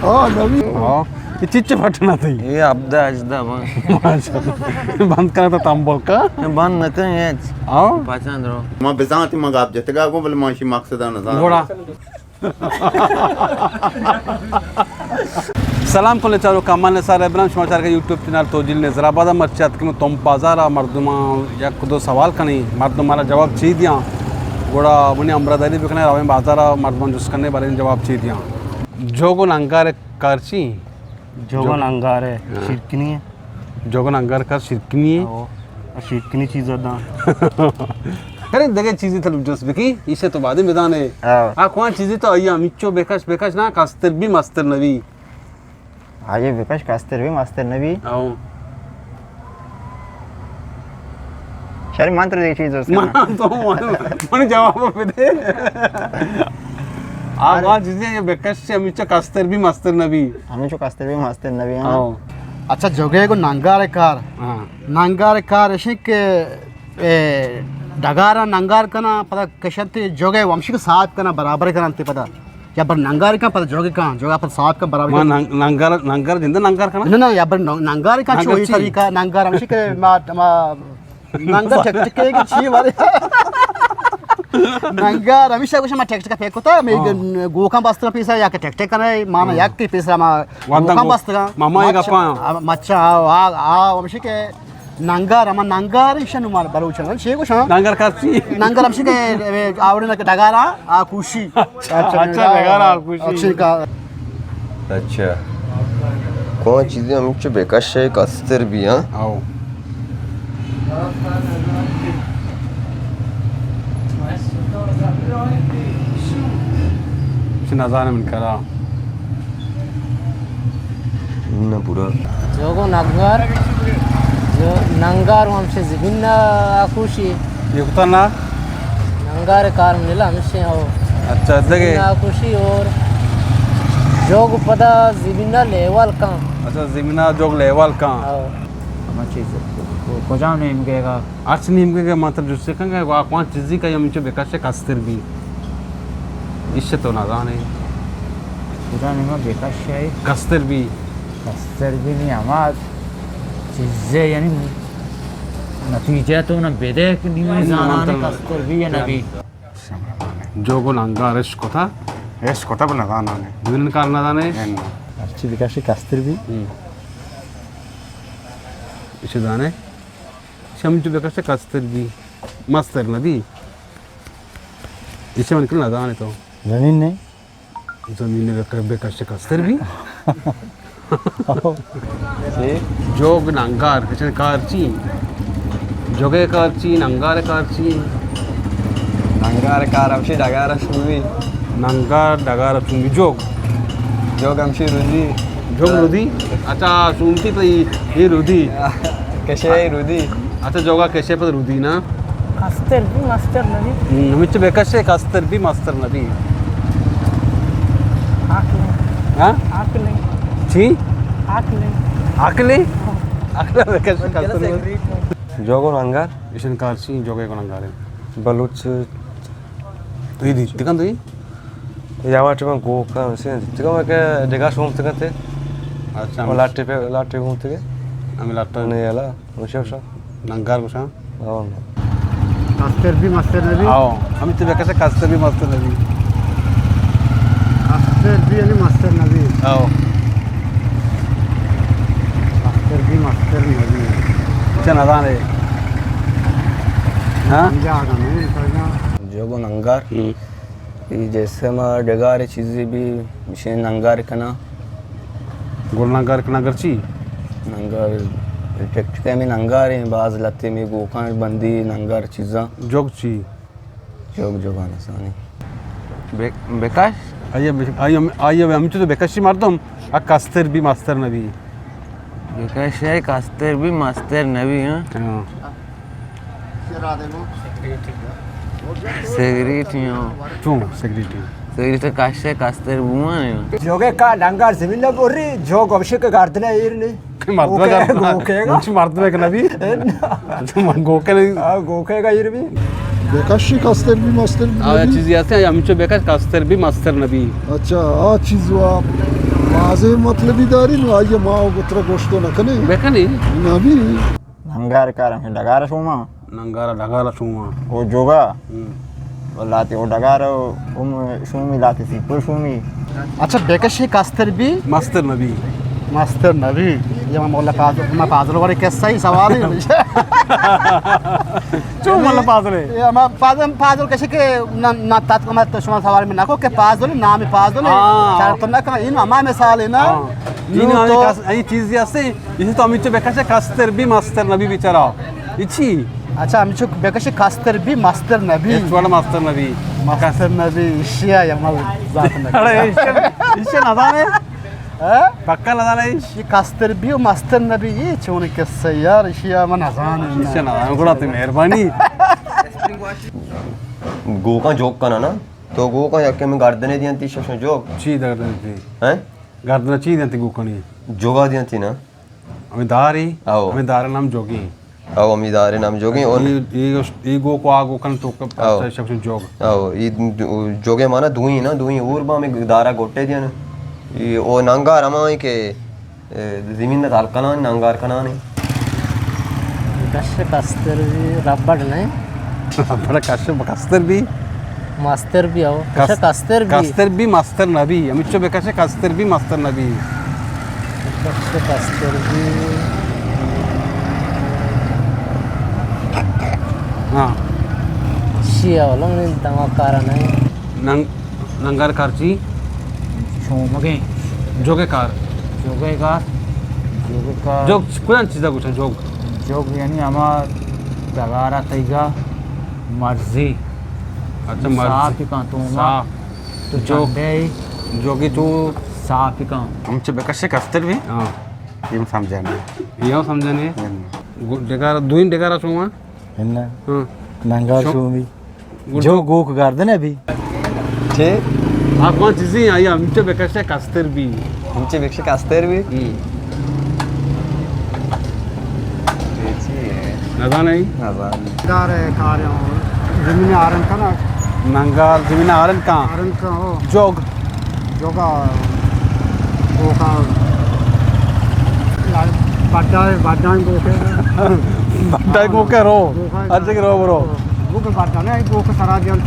ہاں، نبی۔ ہاں، یہ چچ پھٹنا تھی۔ یہ ہبدہ ہژدہ بن۔ ماشاءاللہ۔ بند کرا تو تمبل کا۔ بند نہ کریں یہ۔ ہاں۔ پاچان درو۔ ما بزانتی ما گپ جتگا گوں، بلے ما شی مقصد نہ زاناں۔ گوڑا۔ سلام کل چاروکاں، من نثار ابراہیم، شما چارگا یوٹیوب چینل توجیل نظر آباد۔ مرچی اتکیں تمپ بازار ءَ، مردماں یک دو سوال کنیں، مردم مارا جواب چی دیاں، گڑا منی ہمراہداری بکنیں، رویں بازار ءَ، مردماں جست کنیں باریں جواب چی دیاں۔ جوگ و ننگار کار چی؟ جوگ و ننگار ءِ، ہاں۔ شیرکنی ءِ۔ جوگ و ننگار کار شیرکنی ءِ۔ او، شیرکنی چیز داں۔ ارے دگہ چیزی تلو جست بکی، ایشے تو بعد بدانے۔ ہاں۔ آ کوان چیزی تو آیا میچو بکش بکش نا، کستر بی مستر نبی۔ آیا بکش کستر بی مستر نبی۔ او۔ شر من تو دیگه چیز است من تو من، من جواب بدے۔ آ ارے۔ کوان چیزی یہ بکش سے میچو کستر بی مستر نبی۔ ہمیں چو کستر بی مستر نبی، ہاں۔ او۔ اچھا، جوگے کو ننگار کار۔ ہاں۔ ننگار کار اشی کہ، اے، ڈگارا ننگار کنا، پدا کشنتے جوگے ومشی کو صاف کنا، برابر کنا تے پدا۔ یا بر ننگار کن، پدا جوگے کن، جوگا پدا صاف کن، برابر ما کن۔ ننگ-، ننگار، ننگار جندے ننگار کنا؟ نہ، نہ، یا بر نن-، ننگار کن، ننگار چو یہ چی؟ طریقہ، ننگار ہمشی کہ ما، ما ننگار ٹک ٹک کے چی مارے۔ ننگار ہمیشہ گوشم ما ٹک ٹک پھینک کتا، میں ہاں۔ گوکاں بستگا پیسا یا کہ ٹک ٹک کنے، مانا ہاں۔ یک کی پیسا ما واندا گوکاں گو-، بستگا۔ ماما یہ مچ-، گپاں۔ آ، مچا، آ، آ، آ، ہمشی کہ ننگار، ہما ننگار ایشاں نوں مار بلوچاں چے گوشاں؟ ننگار کارچی؟ ننگار ہمشی کہ، اے، آوڑے نہ کہ ڈگارا آ کوشی۔ اچھا، اچھا، ڈگارا آ کوشی۔ اچھا کا۔ اچھا۔ کون چیزیں ہمچو بکش ہے، کستر بی، ہاں؟ آؤ۔ چہ نزانم من کرا۔ نہ پورا۔ جوگ و ننگار، جو ننگار و ہمشے زمین نا آکوشی۔ یہ کتا نا؟ ننگار کار ملا ہمشے ہو۔ اچھا، دگہ۔ زمین آکوشی اور جوگ پدا زمین لیول کن۔ اچھا، زمین جوگ لیول کن۔ ہاں۔ ہما چیز، کجام نیمگے گا؟ ہرچ نیمگے گا، من تر جستے کن گا، آ کوان چیزی کا ہمینچو بکش کستر بی۔ ایش تو نزانے۔ کجام نیمگا بکش ہے؟ کستر بی۔ کستر بی نی ہما چیزے، یعنی نتیجہ تو نہ بدے کہ نی من زانانے کستر بی یا نبی۔ جوگ و ننگار اش کتا؟ اش کتا بہ نزانانے۔ دگہ کار نزانے؟ نہ۔ ہرچی بکش کستر بی۔ ہم۔ ایش زانے؟ ایش ہمینچو بکش کستر بی، مستر نبی۔ ایش من کل نزانے تو۔ زمین نے؟ زمین نے بکش، بکش کستر بی۔ چی؟ جوگ ننگار، کچن کار چی؟ جوگے کار چی، ننگار کار چی؟ ننگار کار ہمشی ڈگار شومی۔ ننگار ڈگار شومی جوگ۔ جوگ ہمشی رودی۔ جوگ رودی؟ اچھا، سومتی پہ یہ، یہ رودی۔ کشے رودی۔ اچھا، جوگا کشے پہ رودی نا؟ کستر بی، مستر نبی۔ ہم، ہمچ بکشے کستر بی، مستر نبی۔ عقل۔ ہاں؟ عقل۔ چی؟ عقل۔ عقل؟ ہاں۔ عقل بکش کستر بی۔ جوگ و ننگار؟ ایشن کار چی؟ جوگے کو ننگارے۔ بلوچ۔ تو یہ دیتی کن تو یہ؟ یا ما ٹیما گوکاں، سے دیتگاں کہ ڈگا شومتگاں تے۔ اچھا، ہم لاٹے پہ، لاٹے گھومتگے۔ ہمیں لاٹا۔ نہیں، یلا، وشا، وشا۔ ننگار گوشاں۔ ہاں۔ کستر بی مستر نبی۔ آؤ، ہمیں تو بکشے کستر بی مستر نبی۔ کستر بی یعنی مستر نبی۔ آؤ۔ کستر بی مستر نبی۔ چہ نزانے؟ ہاں؟ سمجھا آگا نہیں، سمجھا۔ جوگ و ننگار۔ ہم۔ ای جیسے ما ڈگار چیزی بی مشین ننگار کنا۔ گل ننگار کنا گرچی؟ ننگار، ٹک ٹک میں ننگار ہیں، باز لتے میں گوکان بندی ننگار چیزاں۔ جوگ چی؟ جوگ جوگان سانی۔ بے-، بکش؟ آئیے بک-، آئیے ہم-، آئیے ہم تو بکشی مردم، آ کستر بی مستر نبی۔ بکش ہے کستر بی مستر نبی، ہاں؟ ہاں۔ سگریٹ ہی ہوں۔ چون سگریٹ ہی؟ سگریٹ کشے کستر بوان۔ جوگے کا ننگار زمین نہ بوری، جوگ ہمشی کے گردنے ایر نہیں۔ مردم گوکے گا۔ مردم نبی۔ گوکے نہیں۔ گوکے گا ایر بھی۔ بکش کستر بی مستر بی آیا نبی؟ چیزی ہستے، آیا ہمچو بکش کستر بی مستر نبی۔ اچھا، آ چیز وا واضح مطلبی داری نو، آئی ما و گترا گوشتو نکنے۔ بکنے؟ نبی۔ ننگار کار ہمیں ڈگار شوما۔ ننگار ڈگار شوما۔ او جوگا۔ ہم۔ او لاتی او ڈگار، او شومی لاتی سیپو شومی۔ اچھا، بکشی کستر بی؟ مستر نبی۔ مستر نبی۔ یہ میں مولا فاضل، میں فاضل والے قصہ ہی سوال ہی نہیں۔ چون مولا فاضل ہے؟ یہ ہم فاضل، فاضل کسی کے نہ، نہ تات کو میں تو شما سوال میں نہ کو کہ فاضل، نام فاضل ہے۔ ہاں۔ شرط نہ کہ ان ہما مثال ہے نا۔ ہاں۔ نو ان تو کس-، این چیزی ہستے، اسی تو ہمیں چو بکشے کستر بی مستر نبی بیچارہ۔ اچھی۔ اچھا، ہمچو بکشے کستر بی مستر نبی۔ ہچ وڑ مستر نبی۔ مستر نبی، اشیا یا مل ذات نبی۔ اڑے، اشیا، اشیا نزانے؟ ہاں؟ پکا نزانے؟ یہ کستر بی و مستر نبی، یہ چون قصہ یار، اشیا من نزانے۔ اشیا نزانے، گڑا تی مہربانی۔ گوکاں جوک کنا نا، تو گوکاں یکے میں گردنے دیاں تی ششن جوک۔ چی گردنے تی؟ ہیں؟ گردنا چی دیاں تی گوکانی؟ جوگا دیاں تی نا۔ ہمیں داری، آؤ۔ ہمیں دار نام جوگی۔ آؤ، ہمیں دار نام جوگی۔ اور ای، ای، ای گو کو آ گو کن تو ک-، آؤ۔ اچھا، شخص جوگ۔ آؤ، ای دو-، جوگے مانا دوئی نا، دوئی اور با ہمیں دارا گوٹے دیا نا۔ ای او ننگار ہمائیں کہ، اے، زمین نہ دال کنان، ننگار کنان۔ کش کستر بی ربڑ نہیں۔ ربڑ کش کستر بی۔ مستر بی آؤ۔ کس-، کش کستر بی۔ کستر بی مستر نبی۔ ہمچو بکشے کستر بی مستر نبی۔ کش کستر بی۔ ہاں۔ شی اولا من دماغ کارا نہیں۔ ننگ-، ننگار کارچی؟ شومگیں۔ جوگے کار۔ جوگے کار۔ جوگے کار۔ جوگ کجام چیزا گوشن جوگ؟ جوگ یعنی ہما ڈگارا تئیگا مرزی۔ اچھا، مرزی۔ صاف کن تو ما۔ صاف۔ تو جوگ۔ چنڈے۔ جوگی تو۔ صاف کن۔ ہمچو بکشے کستر بی؟ ہاں۔ یہ ہم سمجھا نہیں۔ یہ ہم سمجھا نہیں۔ ہم۔ گو-، ڈگار، دوئیں ڈگارا شوما؟ ہنہ۔ ہاں۔ ننگار شو-، شومی۔ گڑا جو گوک گردن ہے بھی۔ چے؟ آ کون چیزیں آئی ہمچو بکشے کستر بی۔ ہمچو بکشے کستر بی؟ ہم۔ چے چی ہے؟ نزانے؟ نزانے۔ دار ہے کار زمین آرن کنا۔ ننگار زمین آرن کا۔ آرن کا ہو۔ جوگ۔ جوگا، گوکا، بڈا، بڈا گوکے۔ بڈا گوکے رو۔ گوکا۔ اچھا کہ رو برو۔ گوکے بڈا نہیں، گوکے سرا دیان۔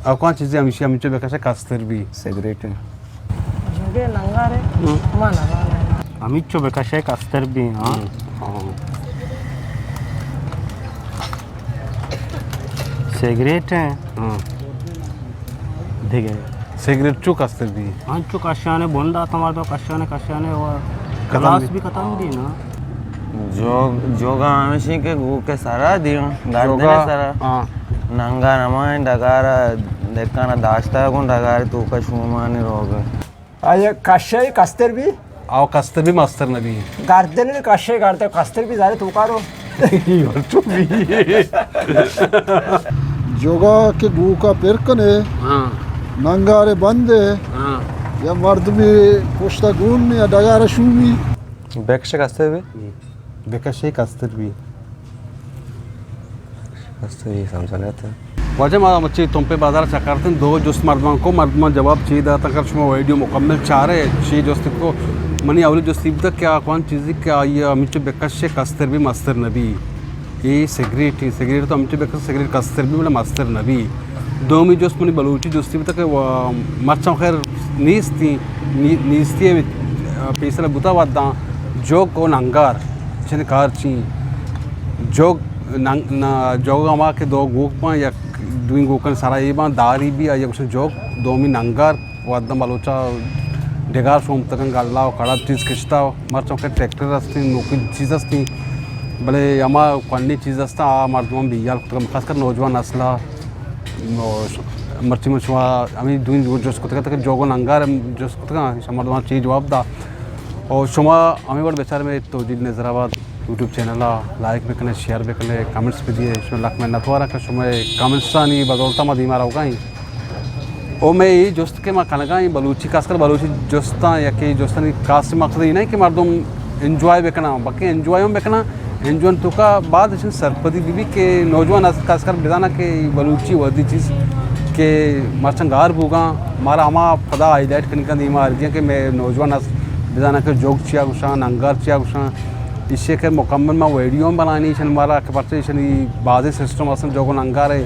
اور کون چیزیں ہمیشہ ہمچو بکشے کستر بی؟ سگریٹ۔ جوگے ننگارے، ہم۔ ما ننگارے۔ ہمیچو بکشے کستر بی، ہاں۔ ہم۔ ہاں۔ سگریٹ ہیں۔ ہاں۔ دیگہ۔ سگریٹ چو کستر بی؟ ہاں، چو کشانے بنڈا تمار تو کشانے، کشانے و ختم کلاس بی۔ بی ختم بی نا۔ جو، جوگا ہمیشی کہ گو کے سرا دیوں، گردن جوگا، سرا۔ ہاں۔ ننگا نمائیں ڈگارا، دکانا داشتا گون ڈگار تو کا شومانی روگ۔ آیا کشے کستر بی؟ آو کستر بی مستر نبی۔ گردن کشے گردن کستر بی زارے تو کارو۔ جوگا کہ گوکا پر کنے، ہاں۔ ننگارے بندے، ہاں۔ یا مردمی پشتا گون یا ڈگار شومی۔ بکش کستر بی؟ بکشے کستر بی۔ کستر بی سمجھا لیتے۔ واجہ ما مچی تمپے بازار چکرتن دو جست مردمان کو، مردمان جواب چی داتا۔ اگر شما ویڈیو مکمل چارے، چی جست کو منی اولی جستی بوتا کہ آ کون چیزی کہ آئی ہمچو بکشے کستر بی مستر نبی۔ اے سگریٹ، اے سگریٹ تو ہمچو بکشے سگریٹ کستر بی بلے مستر نبی۔ دومی جست منی بلوچی جستی بوتا کہ وا-، مرچاں خیر نیستی، نی-، نیستی ہے، پیسر بوتا وداں جوگ و ننگار، چن کار چی؟ جوگ ننگ-، نا-، جوگ ہما کہ دو گوک باں، یک دوئیں گوکن سرا اے باں، داری بی، آئی گوشن جوگ، دومی ننگار، وداں بلوچا ڈگار شومتگن، گلا و کڑب چیز کشتا، مرچاں کہ ٹریکٹر ہستیں، نوکی چیز ہستیں، بلے ہما کوہنی چیز ہستاں، آ مردمان بیال کتگن، خاص کر نوجوان نسلا۔ مرچی من شما ہمیں دوئیں جست کتگ کہ جوگ و ننگار جست کتگ، شما مردمان چی جواب دا؟ اور شما ہمیں وڑ بچار میں توجیل نظر آباد یوٹیوب چینل ء لائک بکنے، شیئر بکنے، کمنٹس بدیے۔ شما لک منت وارا کہ شما کمنٹسانی بدولتا ما دیما روگا ایں۔ او میں اے جست کہ ما کنگا ایں بلوچی، خاص کر بلوچی جستاں، یکے جستانی خاص مقصد اے نہیں کہ مردم انجوائے بکناں، بلکہ انجوائے ہم بکناں، انجوان توکا باز اشن سرپدی بی بی کہ نوجوان نسل خاص کر بزانا کہ بلوچی ودی چیز کہ مرچاں گار بوگاں، مارا ہما پدا ہائی لائٹ کنگا دیما آرگیاں کہ میں نوجوان نسل بزانا کہ جوگ چیا گوشاں، ننگار چیا گوشاں۔ ایشی کہ مکمل ما ویڈیو ہم بنانی اشن مارا کہ پرچہ اشنی بازیں سسٹم ہستن جوگ و ننگارے،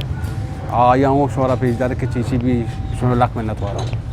آیاں ہوں شمارا پیش دارے کہ چی چی بی۔ شمارا لکھ منت وارا۔